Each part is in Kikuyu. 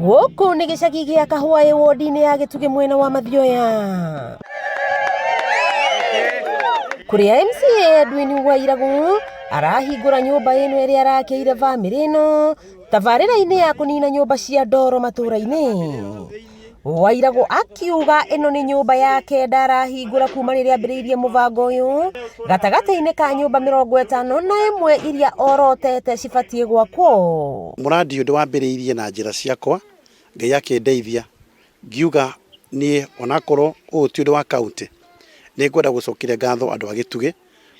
Gũkũ nĩ gĩcagi gĩa Kahwaĩ wodi-inĩ ya Gĩtugĩ mwena wa Mathioya. Kũrĩa MCA Edwin Wairagũ arahingũra nyũmba ĩno ĩrĩa arakĩire bamĩrĩ ĩno tabarĩra-inĩ ya kũnina nyũmba cia ndoro matũra-inĩ. Wairagũ akiuga ĩno nĩ nyũmba ya kenda arahingũra kuma rĩrĩa ambĩrĩirie mũbango ũyũ gatagatĩ-inĩ ka nyũmba 51 iria orotete cibatiĩ gwakwo. Mũrandi ũyũ ndĩwambĩrĩirie na njĩra ciakwa, Ngai akĩndeithia, ngiuga niĩ onakorwo ũyũ ti ũndũ wa county, nĩ ngwenda gũcokeria ngatho andũ a Gĩtugĩ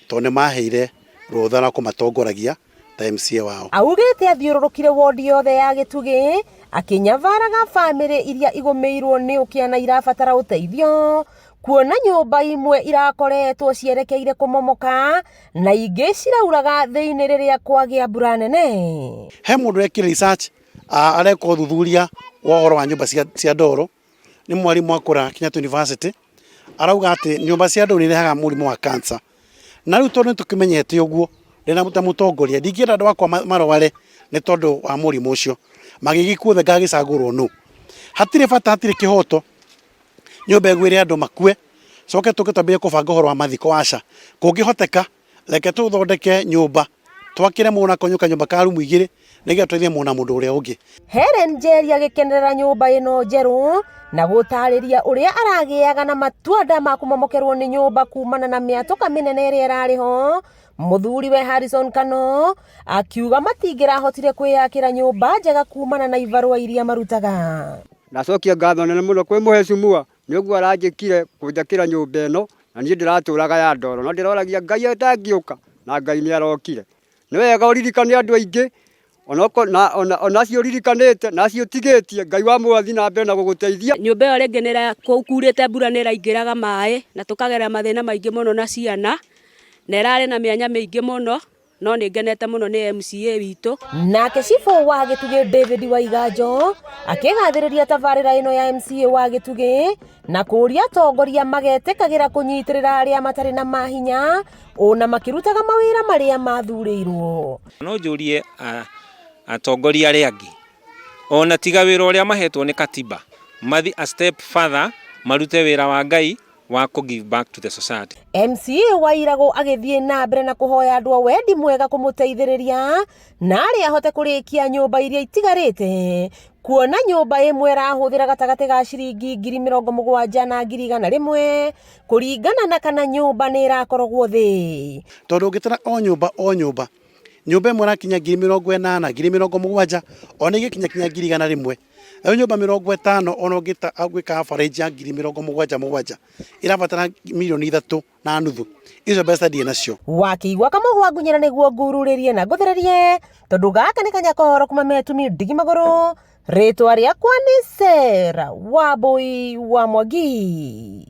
tondũ nĩ maheire rũtha rwa kũmatongoragia ta MCA wao. Augĩte athiũrũrũkire wodi yothe ya Gĩtugĩ akĩnyabaraga bamĩrĩ iria igũmĩirwo nĩ ũkĩa na irabatara ũteithio, kuona nyũmba imwe irakoretwo cierekeire kũmomoka na ingĩ cirauraga thĩinĩ rĩrĩa kwagĩa mbura nene. He mũndũ ũrekire research, areka ũthuthuria wa ũhoro wa nyũmba cia ndoro, nĩ mwarimũ akũra Kenyatta University, arauga atĩ nyũmba cia ndoro nĩ irehaga mũrimũ wa cancer. Na rĩu tondũ nĩ tũkĩmenyete ũguo, ndĩna ta mũtongoria ndingĩenda andũ akwa marware nĩ tondũ wa mũrimũ ũcio. Magĩgĩ kuothe ngagĩcagũrwo nũ? Hatirĩ bata hatirĩ kĩhoto nyũmba ĩgwĩre andũ makue, coke tũke twambĩrĩrie kũbanga ũhoro wa mathiko aca. Kũngĩhoteka reke tũthondeke nyũmba, twakĩre mũndũ na kanyũmba ka rumu igĩrĩ nĩgetha tũteithie mũndũ na mũndũ ũrĩa ũngĩ. Helen Njeri agĩkenerera nyũmba ĩno njerũ na gũtarĩria ũrĩa aragĩaga na matuanda ma kũmomokerwo nĩ nyũmba kumana na mĩatũka mĩnene ĩrĩa ĩrarĩ ho. Mũthuriwe Harrison Kano akiuga matingĩrahotire kwĩyakĩra nyũmba njega kumana na ibarũa iria marutaga. Ndacokia ngatho nene mũno kwĩ mũhecimua nĩ ũguo aranjĩkire kũnjakĩra nyũmba ĩno na niĩ ndĩratũraga ya ndoro no ndĩroragia Ngai atangĩũka na Ngai nĩ arokire. Nĩ wega ũririkane andũ aingĩ ona acio ũririkanĩte na acio ũtigĩtie Ngai wa muoyo athiĩ na mbere na gũgũteithia. Nyũmba ĩyo rĩngĩ nĩ kurĩte mbura nĩ ĩraingĩraga maĩ na tũkagerera mathĩna maingĩ mũno na ciana na ĩrarĩ na mĩanya mĩingĩ mũno no nĩ ngenete mũno nĩ MCA witũ. Nake cibũ wa Gĩtugĩ David Waiganjo akĩgathĩrĩria tabarĩra ĩno ya MCA wa Gĩtugĩ na kũũria atongoria magetĩkagĩra kũnyitĩrĩra arĩa matarĩ na mahinya ona makĩrutaga mawĩra marĩa mathurĩirwo. No njũrie atongoria arĩa angĩ ona tiga wĩra ũrĩa mahetwo nĩ katiba mathi a step further marute wĩra wa Ngai wa kũ give back to the society. MCA Wairagũ agĩthiĩ na mbere na kũhoya andũ a wendi mwega kũmũteithĩrĩria na arĩa ahote kũrĩkia nyũmba iria itigarĩte kuona nyũmba ĩmwe ĩrahũthĩra gatagatĩ ga ciringi 70,000 na 100,000 kũringana na kana nyũmba nĩ ĩrakorogwo thĩ. Tondũ ũngĩtara o nyũmba o nyũmba, nyũmba ĩmwe ĩrakinya 80,000, 70,000, ona ĩgĩkinya kinya 100,000. Rĩu nyũmba 50 ona ũngĩka average ya 77,000 ĩrabatara 3.5 mirioni. Icio mbeca ndirĩ nacio. Wakĩigua kamũgwa ngunyĩra nĩguo ngururĩrie na ngũthererie tondũ gaka nĩ kanya kohoro kuma metumi ndigi magũrũ. Rĩtwa rĩakwa nĩ Sarah Wambui wa Mwangi.